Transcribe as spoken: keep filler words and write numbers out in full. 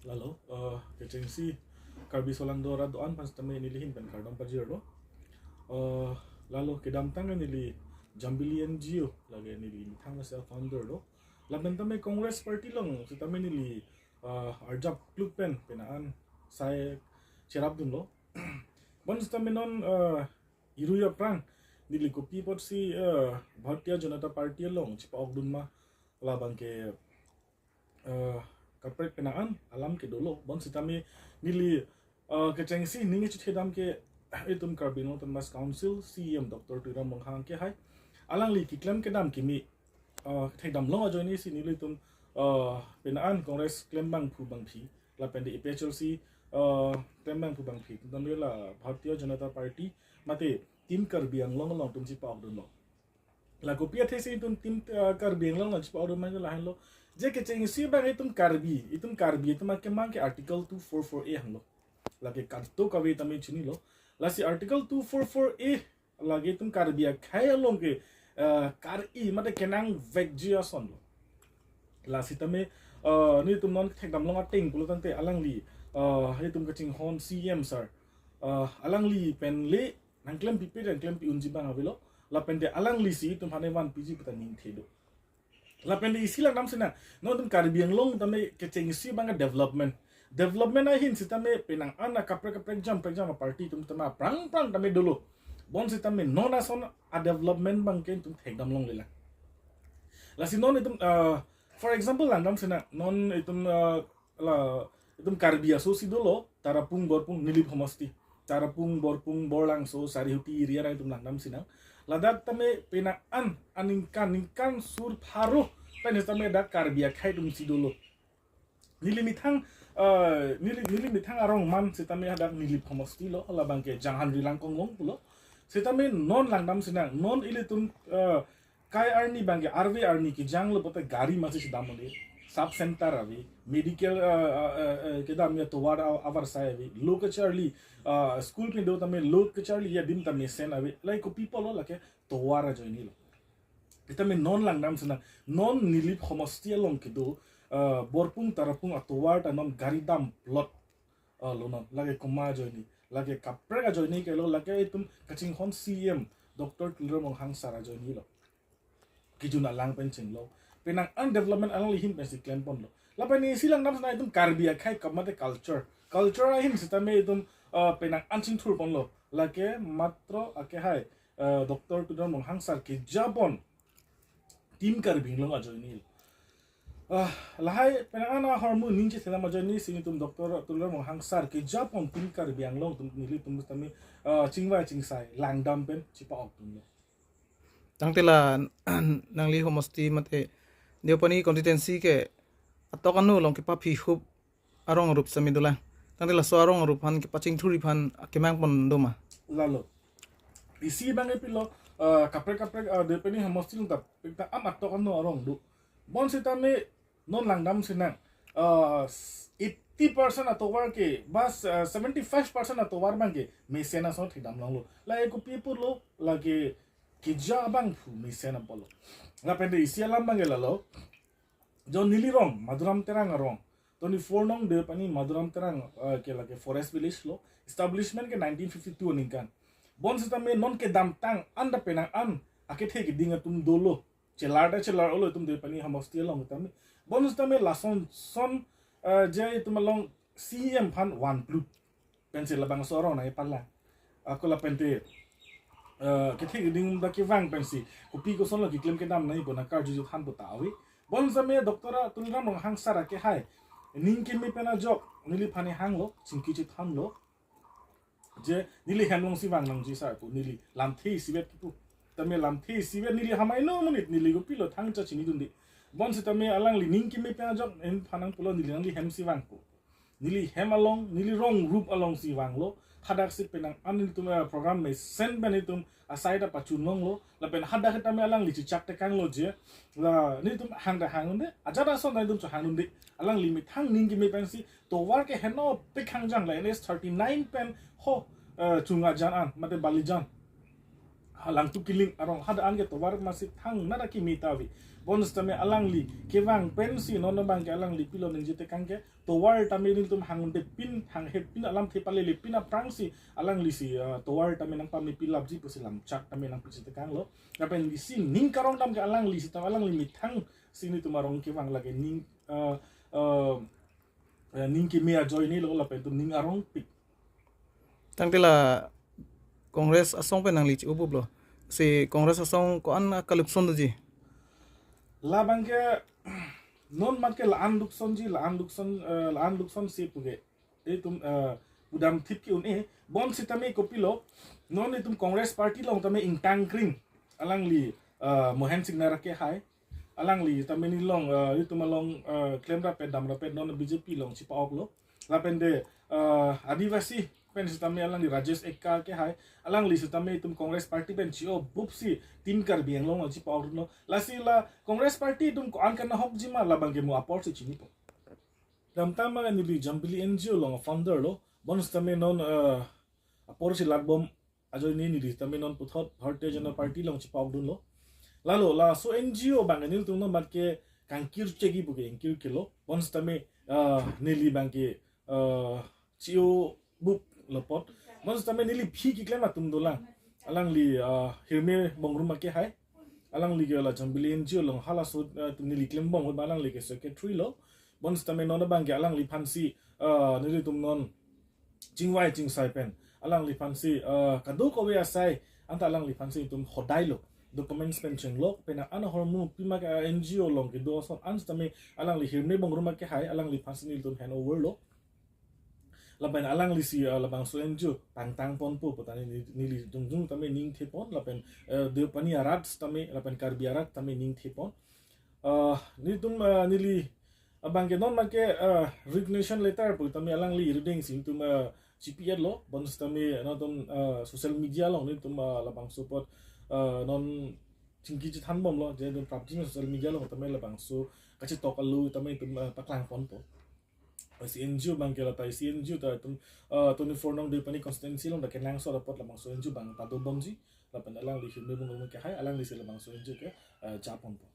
Lalo, eh, kechengsi Karbi Solangdo arat do-an aphan sitame neli ahin pen kardom pajirlo. Eh, lalo kedamtang neli Jambili N G O lake neli methang si a-founder lo. Lapen tame Congress Party along sitame neli, eh, arjap kluk pen penang an sai cherapdunlo. Bon sitame non, eh, iru aphrang neli kopi apotsi, eh, Bharatiya Janata Party along chepa-okdun ma labang ke, eh, kaprek penang an alam kedolo. Bon sitame neli, eh, kechengsi ning chethedam ke itum Karbi Anglong Autonomous Council C E M Doctor Tuliram Ronghang ke hai alangli keklem kedam kimi, eh, thekdam long ajoine si nelitum, eh, penang an Congress klembangphu bangphi lapen de A P H L C, eh, klembangphu bangphi tame la Bharatiya Janata Party mate Team Karbi Anglong along itum chepa-okdunlo. La kopi athe si itum Team, eh, Karbi Anglong along chepa-okdun ma lahenlo. Je kechengsi abang itum Karbi, itum Karbi itum akemang ke Article two four four A hanglo. Lake kadokave tame chinilo. Lasi Article two four four A lake itum Karbi akhei along ke, eh, kar-i mate kenangvekji asonlo. Lasi tame, eh, nelitum non thekdam long ateng pulo tangte alangli, eh, itum kachinghon C E M sir, eh, alangli pen le nangklempipe, nangklempi unji abang avelo. Lapen de alangli si itum aphan vanpiji puta ningthe do. Lapen de isi langdam sinang, non itum Karbi Anglong tame kechengsi abang development. Development ahin sitame penang an akaprek kaprek jam prek jam a-party itum tame aphrang aphrang tame dolo. Bon sitame non ason a-development abang ke itum thekdam longlelang. Lasi non itum, eh, for example langdam sinang, non itum, eh, la itum Karbi aso si dolo, Tarapung, Borpung, Nilip homosti. Tarapung, Borpung, Borlangso, Sarihuti area itum langdam sinang. Ladak tame penang an aningkan, ningkan sur pharo pen sitame dak Karbi akhei atum si dolo. Neli methang, eh, neli, neli methang arong man sitame hadak Nilip homosti lo, labang ke Janghan Rilang Konglong pulo. Sitame non langdam sinang, non ilitum, eh, kai arni abang ke arve arni kejanglo pulote gari masi chedam un-e. Sub center ave, medical, eh, eh, eh, eh, kedam ya tovar a-, avarsai ave, lo kacharli, eh, school pen do tame lo kacharli adim ta mesen ave, lahai kopi apotlo lake tovar ajoine lo. Sitame non langdam sinang, non Nilip homosti along kedo, eh, Borpung Tarapung atovar ta non gari dam plot, eh, lo non, lake komat ajoine, lake kaprek ajoine ke lo, lake itum kachinghon C E M Doctor Tuliram Ronghang sir ajoine lo. Kejun alang pen chenglo. Penang an development alangli ahin pensi klemponlo. Lapen isi langdam sinang itum Karbi akhei kam mate culture. Culture ahin sitame itum, eh, penang an chingthurponlo. Lake matro akehai, eh, Doctor Tuliram Ronghang sir kejapon Team Karbi Anglong ajoine. Ah, lahai penang an ahormu ning chethedam ajoine si nelitum Doctor Tuliram Ronghang sir kejapon Team Karbi Anglong atum nelitum tame, eh, chingvai chingsai langdam pen chepa-okdunlo. Tangte la nangli homosti mate Deopani constituency ke atok anu along kepaphi hup arong arup sitame dolang. Tangte laso arong arup aphan kepachingthurji aphan akemang pon do ma? Lalo. Isi abang ke pilo, eh, kaprek kaprek, eh, Deopani homosti along ta, ta am atok anu arong do. Bon sitame non langdam sinang, eh, eighty percent atovar ke, bas, eh, seventy five percent atovar abang ke mesen ason thekdam longlo. Lahai kopi apotlo, lake keja abangphu mesen apotlo. Lapen de isi alam abang ke lalo. Jo neli rong, Madhuram Terang arong. Twenty-four nong Deopani Madhuram Terang, eh, ke lake forest village lo. Establishment ke nineteen fifty-two aningkan. Bon sitame non kedamtang an ta penang an akethe keding atum dolo. Chelar ta chelar-olo itum Deopani homosti along tame. Bon sitame lason son, eh, je itum along C E M aphan vanplut pensi labangso arong nangkepalang. Ako lapen te, eh, kethe keding ta kevang pensi kopi kosonlo keklem kedam nangji pu nangkarju chethan pu ta ave. Bon sitame Doctor Tuliram Ronghang sir akehai ning keme pen ajok neliphan hanglo, chingki chethanlo. Je neli hem alongsi vang nangji sir pu, neli lamthe isivet kipu. Tame lamthe isivet neli hamai no monit, neli kopilo thangcha chinidunde. Bon sitame alangli ning keme pen ajok neliphan nangpulo neli nangli hemsi vang pu. Neli hem along, neli rong rup alongsi vanglo. Hadaksi penang an nelitum, eh, program mesen pen itum asai ta pachun longlo. Lapen hadak tame alangli chechak tekanglo je. La nelitum hang ta hangdunde, ajat ason ta itum chehangdunde. Alangli methang ning keme pensi tovar ke henopik hangjang la N H thirty-nine pen ho, eh, Chungajan an, mate Balijan. Ha Langtukiling arong hadak an ke tovar masi thangnat akimi ta ave. Bonsitame alangli kevang pensi non abangke alangli pilo ningje tekang ke tovar tame nelitum hangdepin hanghepin alamthe palelepin aphrangsi alanglisi, eh, tovar tame nangpamepilapji pusi lamchak tame nangpisi tekanglo. Lapen isi ning karong dam ke alangli sitame alangli methang si nelitum arong kevang lake ning, eh, eh, eh, ning keme ajoinelo lapen itum ning arongpik. Tangte la Congress asong pen nangli chi-obuplo. Si Congress asong ko-an kalupson doji? Labangke non matke la-an luksonji, la-an lukson, eh, la-an luksonsi puke. Itum, eh, pudamthip ke un-e. Bonsitame kopilo. Non itum Congress party along tame ingtangkring. Alangli, eh, Mohan Singh Nair ke hai. Alangli tame nelilong, eh, itum along, eh, klemrap-et damrap-et non B J P along chipa-oklo. Lapen de, eh, Adivasi pen sitame alangli Rajesh Ekka ke hai. Alangli sitame itum Congress party pen chi-obupsi Team Karbi Anglong along chipa-oklo. Lasi la Congress party itum ko-an kanahokjima labangke mo aporsi chinipo. Damtang abang neli Jambili N G O along founder lo. Bonsitame non, eh, aporsi lakbom ajoine neli tame non puthot Bharatiya Janata Party along chipa-okdunlo. Lalo laso N G O abang nelitum non matke kangkir chegi puke ingkir kelo. Bonsitame, eh, neli abangke, eh, chi-obup lo apot. Bonsitame neli aphi keklem atum dolang. Alangli, eh, Hirme Bongruma ke hai. Alangli ke la Jambili N G O along halaso, eh, itum neli klembom ahut alangli ke secretary lo. Bonsitame non abangke alangliphansi, eh, nelitum non chingvai chingsai pen alangliphansi, eh, kadokave asai anta alangliphansi itum hodailo documents pen chenglok pen an ahormu pima ke, eh, N G O along kedo ason an sitame alangli Hirme Bongruma ke hai alangliphansi nelitum hand overlo. Lapen alanglisi, eh, labangso N G O pangtangponpo putane neli, neli jongjong tame ning thepon lapen, eh, Deopani arat tame lapen Karbi arat tame ning thepon. Eh, nelitum, eh, neli abangke non matke, eh, resignation letter pu tame alangli irideng si nelitum, eh, chipi-etlo. Bonsitame nangtum, eh, social media along nelitum, eh, labangso apot, eh, non chingki chethanbomlo je nelitum prapjin social media along tame labangso kachetok alu tame nelitum, eh, paklangponpo. Si N G O abangke lata si N G O ta itum, eh, twenty-four nong Deopani constituency along dak kenangsot apot labangso N G O abang padobomji. Lapen alangli Hirme Bongruma ke hai alanglisi labangso N G O ke, eh, japonpo.